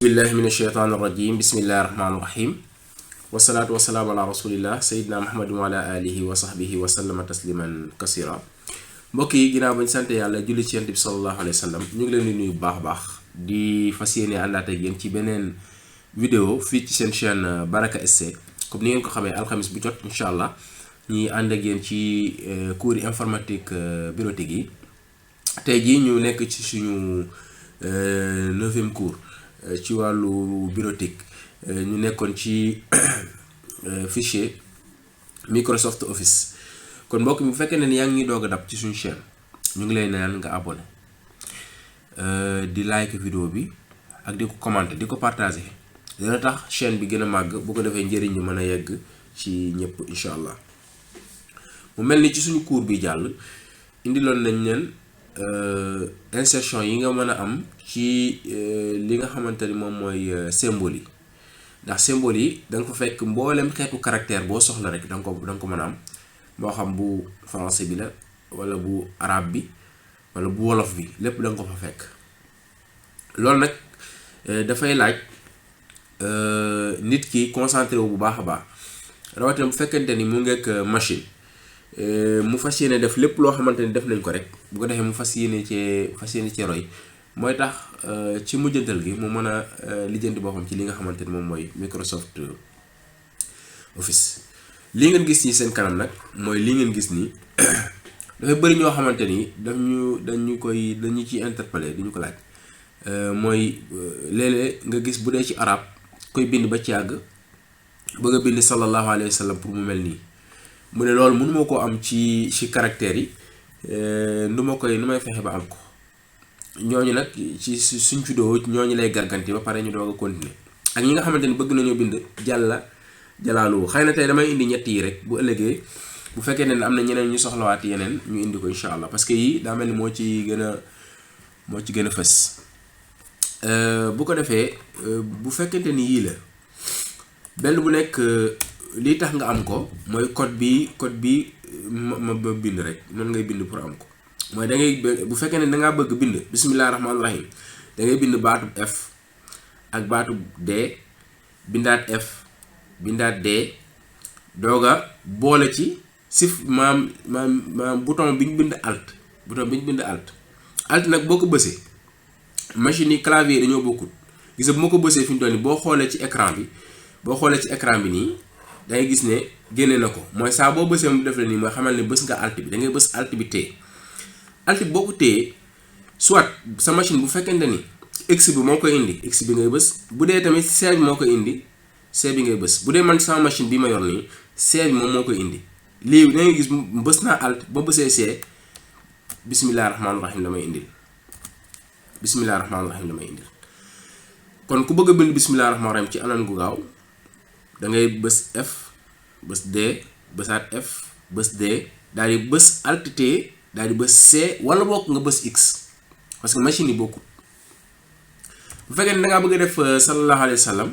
billahi min asheytaan irrajim bismillahi rahmaani rahim wasalaatu wasalaamu ala rasulillah sayidina muhammadin wa ala alihi wa sahbihi wa sallama tasliman kasira. mbokk yi ginnaaw bañ sante yàlla julli ci yonent bi sallallahu alayhi wa sallam ñu ngi leen di nuyu bu baax a baax di fas yéene àndaat ak yéen ci beneen vidéo fii ci seen chaîne Baraka SC. comme ni ngeen ko xamee alxamis bu jot incha allah ñi ànd ak yéen ci cours informatique bureautique yi. tey jii ñu nekk ci suñu 9e cours ci wàllu bureautique ñu nekkoon ci fichier Microsoft Office. kon mbokk mi bu fekkee ne yaa ngi doog a dab ci suñu chaîne ñu ngi lay naan nga abonné di like vidéo bi ak di ko commenter di ko partager dina tax chaîne bi gën a màgg bu ko defee njëriñ ñi mën a yegg ci ñëpp incha allah. mu mel ni ci suñu cours bi jàll indiloon nañ leen insertion yi nga mën a am ci li nga xamante ni moom mooy symbole yi. ndax symbole yi da nga fa fekk mboolem xeetu caractère boo soxla rek da nga ko mën a am, moo xam bu français bi la wala bu arabe bi wala bu wolof bi, lépp da nga ko fa fekk. loolu nag dafay laaj nit ki concentré wu bu baax a baax, rawatina bu fekkente ni mu ngeek machine mu fas yéene def lépp loo xamante ni def nañ ko rek bu ko defee mu fas yéene cee roy. mooy tax ci mujjantal gi mu mën a lijjanti boppam ci li nga xamante ni moom mooy Microsoft Office. lii ngeen gis nii seen kanam nag mooy lii ngeen gis nii dafay bëri ñoo xamante ni dañu ci interpellé di ñu ko laaj. mooy léeg-léeg nga gis bu dee ci arab koy bind ba ci àgg bëgg a bind sallallahu alayhi wa sallam pour mu mel nii, mu ne loolu mënuma koo am ci caractères yi, nu may fexe ba am ko. ñooñu nag ci suñ vidéo ñooñu lay gàgganti ba pare ñu doog a continuer. ak ñi nga xamante ni bëgg nañoo bind jalaalu. xëy na tey damay indi ñett yi rek, bu ëllëgee bu fekkee ne am na ñeneen ñu soxlawaat yeneen ñu indi ko incha allah, parce que yii daa mel ni moo ci gën a fës. bu ko defee bu fekkente ni yii la benn bu nekk lii tax nga am ko mooy code bi ma bind rek noonu ngay bind pour am ko. mooy da ngay bu fekkee ne dangaa bëgg bind bismillahi rahmaani rahim da ngay bind baatub F ak baatub D, bindaat F bindaat D, dooga boole ci maam bouton bi ñu bind alt nag boo ko bësee machine yi clavier dañoo bokkut. gis nga bu ma ko bësee fi ñu toll nii boo xoolee ci écran bi nii da ngay gis ne génne na ko. mooy saa boo bësee mu def la nii mooy xamal ne bës nga alt bi, da ngay bës alt bi téye. alt bi boo ko téyee soit sa machine bu fekkente ni X bi moo koy indi, X bi ngay bës. bu dee tamit C bi moo koy indi, C bi ngay bës. bu dee man sama machine bi ma yor nii C bi moom moo koy indi. lii da ngay gis bës naa alt ba bësee C bismillahi rahmaani rahim damay indil. kon ku bëgg a bind bismillahi rahmaani rahim ci anam gu gaaw da ngay bës F bës D bësaat F bës D daal di bës alt T daal di bës C wala bokk nga bës X, parce que machine yi bokkut. bu fekkee ne da ngaa bëgg a def sallallahu alayhi wa sallam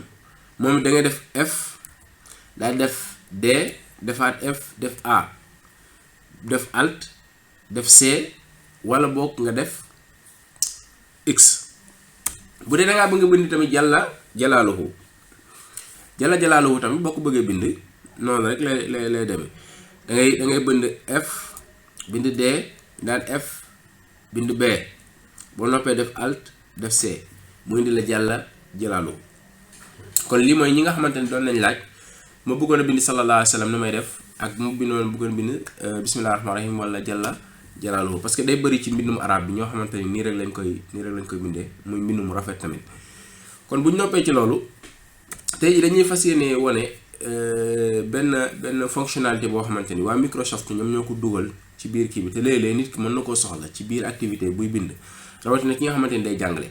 moom da ngay def F daal di def D defaat F def A def alt def C wala bokk nga def X. bu dee da ngaa bëgg a bind tamit jalla jalaaluhu tamit boo ko bëggee bind noonu rek lay demee. da ngay bind F bind D daal F bind B boo noppee def alt def C mu indi la jàlla jalaaluhu. kon lii mooy ñi nga xamante ni doon nañ laaj ma bëggoon a bind sallallahu alayhi wa sallam ni may def, ak mu bindoon bëggoon bind bismillahi rahmaani rahim wala jàlla jalaaluhu. parce que day bëri ci mbindum arab bi ñoo xamante ni nii rek lañ koy bindee muy mbindum rafet tamit. kon bu ñu noppee ci loolu tey jii dañuy fas yéene wane benn fonctionnalité boo xamante ni waa Microsoft ñoom ñoo ko dugal ci biir kii bi, te léeg-léeg nit ki mën na koo soxla ci biir activité buy bind, rawatina ki nga xamante ni day jàngale.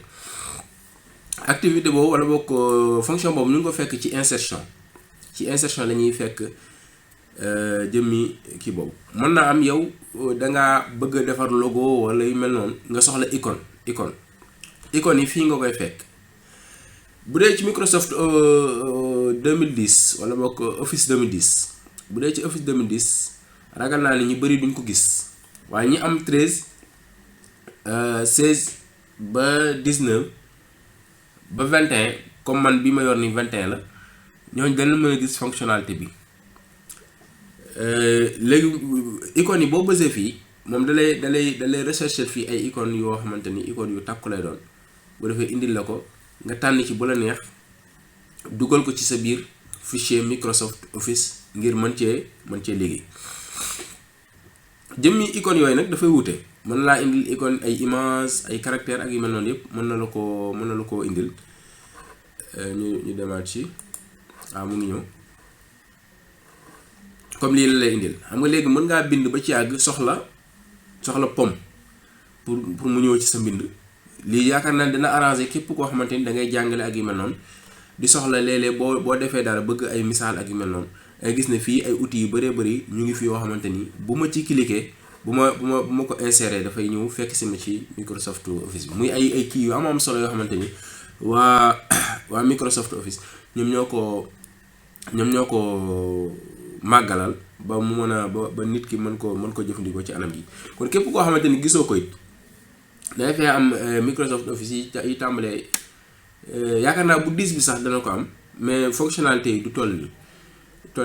activité boobu wala boog fonction boobu ñu ngi ko fekk ci insertion la ñuy fekk jëmmi kii boobu. mën naa am yow dangaa bëgg a defar logo wala yu mel noonu nga soxla icône yi fii nga koy fekk. bu dee ci Microsoft 2010 wala boog Office 2010, bu dee ci Office 2010 ragal naa ni ñu bëri duñ ko gis, waaye ñi am 13 16 ba 19 ba 21 comme man bi ma yor ni 21 la ñooñu dañ mën a gis fonctionnalité bi léegi icônes yi boo bësee fii moom dalay rechercher fii ay icônes yoo xamante ni icônes yu takku lay doon bu defee indil la ko nga tànn ci bu la neex dugal ko ci sa biir fichier Microsoft Office ngir mën cee liggéey. jëmmi icônes yooyu nag dafay wute mën na laa indil icône ay image ay caractères ak yu mel noonu yëpp mën na la koo indil. ñu demaat ci mu ngi ñëw comme lii la lay indil xam nga léegi mën ngaa bind ba ci yàgg soxla pomme pour mu ñëw ci sa mbind lii yaakaar naa dina arranger képp koo xamante ni da ngay jàngale ak yu mel noonu di soxla léeg-léeg boo defee dara bëgg ay misaal ak yu mel noonu ay gis ne fii ay outils yu bëree bëri ñu ngi fi yoo xamante ni bu ma ci cliquer bu ma ko insérer dafay ñëw fekk si ma ci Microsoft Office bi muy ay kii yu am solo yoo xamante ni waa Microsoft Office ñoom ñoo ko màggalal ba mu mën a ba nit ki mën ko jëfandikoo ci anam gi kon képp koo xamante ni gisoo ko it day fee am Microsoft Office yi tàmbalee yaakaar naa bu 10 bi sax dana ko am mais fonctionnalité yi du toll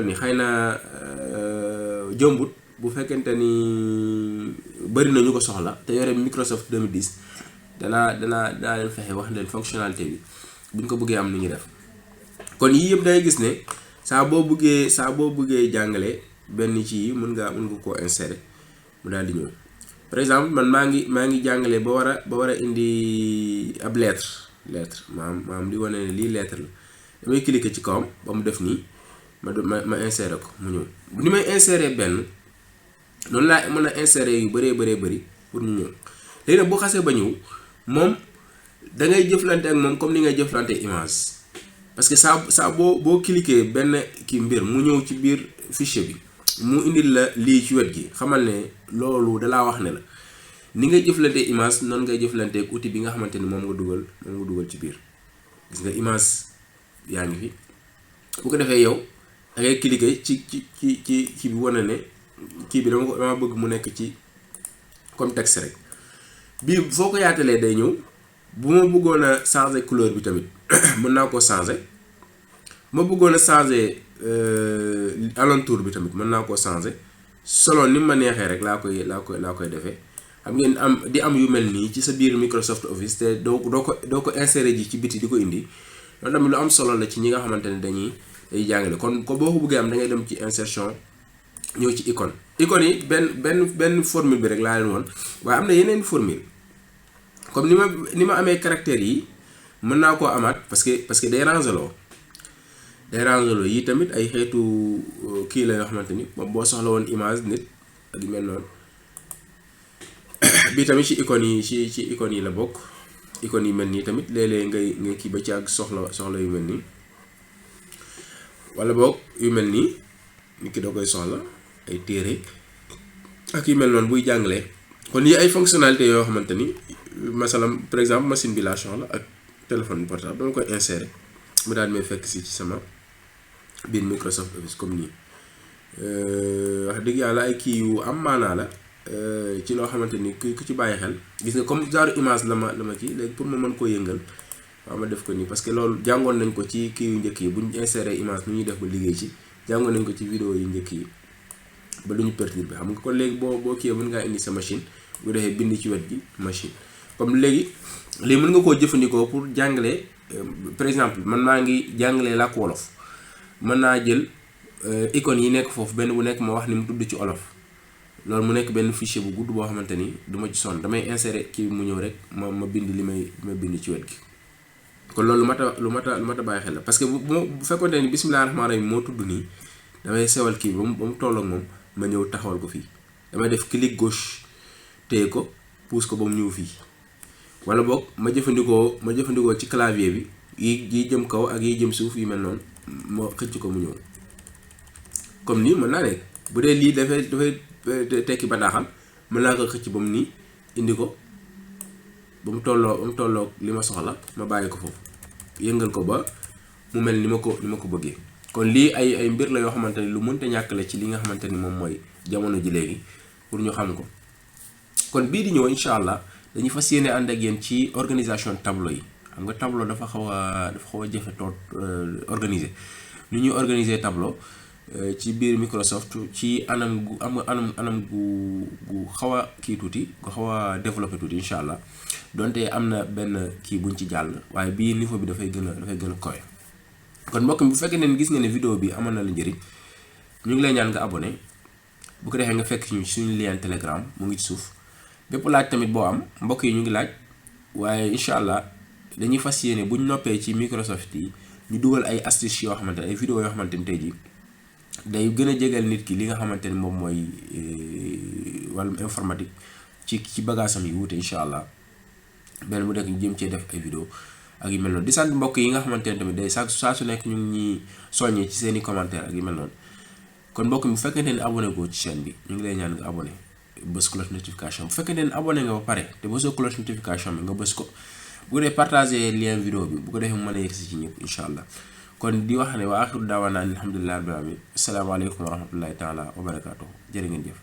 ni xëy na jombut bu fekkente ni bëri na ñu ko soxla te yore Microsoft 2010 danaa leen fexe wax leen fonctionnalité bi buñ ko bëggee am ni ñu def kon yii yëpp dangay gis ne saa boo bëggee jàngale benn ci yi mën nga koo insérer mu daal di ñëw par exemple man maa ngi jàngale ba war a indi ab lettre maam di wane ne lii lettre la damay cliquer ci kawam ba mu def nii ma insérer ko mu ñëw ni may insérer benn noonu laa mën a insérer yu bëree bëri pour ñu ñëw léegi nag bu xasee ba ñëw moom da ngay jëflante ak moom comme ni ngay jëflante image parce que saa boo cliquer benn kii mbir mu ñëw ci biir fichier bi mu indil la lii ci wet gi xamal ne loolu dalaa wax ne la ni ngay jëflante image noonu ngay jëflante ak outil bi nga xamante ni moom nga dugal ci biir gis nga image yaa ngi fi bu ko defee yow da ngay cliquer ci bi wane ne kii bi dama bëgg mu nekk ci comme texte rek bii foo ko yaatalee day ñëw bu ma bëggoon a changer couleur bi tamit mën naa ko changer ma bëggoon a changer alentour bi tamit mën naa koo changer selon ni ma neexee rek laa koy defee xam ngeen di am yu mel nii ci sa biir Microsoft Office te doo ko insérer ji ci biti di ko indi loolu tamit lu am solo la ci ñi nga xamante ne dañuy jàngale kon ko boo ko bëggee am da ngay dem ci insertion ñëw ci icône yi benn formule bi rek laa leen woon waaye am na yeneen formule comme ni ma amee caractères yi mën naa koo amaat parce que day rangeloo yi tamit ay xeetu kii la yoo xamante ni moom boo soxla woon image nit ak yu mel noonu bi tamit ci icônes yi la bokk icônes yi mel nii tamit léeg-léeg ngay kii ba ci ak soxla yu mel nii wala boog yu mel nii nit ki da koy soxla ay téere ak yu mel noonu buy jàngalee kon yi ay fonctionnalités yoo xamante ni masalam par exemple machine bi laa soxla ak téléphone portable dama koy insérer mu daal may fekk si ci sama biir Microsoft Office comme nii wax dëgg yàlla ay kii yu am maanaa la ci loo xamante ni ku ci bàyyi xel gis nga comme genre image la ma kii léegi pour ma mën koo yëngal waaw ma def ko nii parce que loolu jàngoon nañ ko ci kii yu njëkk yi bu ñu insérer image nu ñuy def ba liggéey ci jàngoon nañ ko ci vidéo yu njëkk yi ba lu ñu perturber xam nga kon léegi boo kii mën ngaa indi sa machine bu defee bind ci wet gi machine comme léegi mën nga koo jëfandikoo pour jàngale par exemple man maa ngi jàngalee làkk wolof mën naa jël icônes yi nekk foofu benn bu nekk ma wax ni mu tudd ci olof loolu mu nekk benn fichier bu gudd boo xamante ni du ma ci sonn damay insérer kii mu ñëw rek ma bind li may bind ci wet gi kon loolu lu mat a bàyyi xel la parce que bu fekkoonte ni bismillaahi rahmaani rahiim moo tudd nii damay sewal kii ba mu toll ak moom ma ñëw taxawal ko fii damay def clic gauche téye ko pousse ko ba mu ñëw fii wala boog ma jëfandikoo ci clavier bi yi jëm kaw ak yi jëm suuf yu mel noonu ma xëcc ko mu ñëw comme nii mën naa nekk bu dee lii dafay tekki bataaxal mën naa ko xëcc ba mu nii indi ko ba mu tolloo li ma soxla ma bàyyi ko foofu yëngal ko ba mu mel ni ma ko bëggee kon lii ay mbir la yoo xamante ni lu mënta ñàkk la ci li nga xamante ni moom mooy jamono ji léegi pour ñu xam ko kon bii di ñëw incha allah dañuy fas yéene ànd ak yéen ci organisation tableau yi xam nga tableau dafa xaw a jafe toog organiser lu ñuy organiser tableau ci biir Microsoft ci anam gu anam gu xaw a kii tuuti gu xaw a développé tuuti incha allah donte am na benn kii buñ ci jàll waaye bii niveau bi dafay gën a koy. kon mbokk mi bu fekkee ne gis nga ne vidéo bi amal na la njëriñ ñu ngi lay ñaan nga abonné bu ko defee nga fekk suñu lien Telegram mu ngi ci suuf bépp laaj tamit boo am mbokk yi ñu ngi laaj waaye incha allah dañuy fas yéene buñ noppee ci Microsoft yi ñu dugal ay astuces yoo xamante ne ay vidéo yoo xamante ni tey jii day gën a jégal nit ki li nga xamante ni moom mooy wàllum informatique ci bagaasam yi wuute incha allah benn bu nekk ñu jëm cee def ay vidéo ak yu mel noonu di sant mbokk yi nga xamante ne tamit day saa su nekk ñu ngi ñuy soññee ci seeni commentaire ak yu mel noonu kon mbokk mi bu fekkente ne abonné goo ci chaîne bi ñu ngi lay ñaan nga abonné bës cloche notification bu fekkente ne abonné nga ba pare te bësoo cloche notification bi nga bës ko bu ko dee partager lien vidéo bi bu ko defee mu mën a yegsi ci ñëpp incha allah kon di wax ne wa axiru daawaana alhamdulillahi rabbil alamin asalaamaaleykum wa rahmatullahi taala wa barakaatuhu jërë ngeen jëf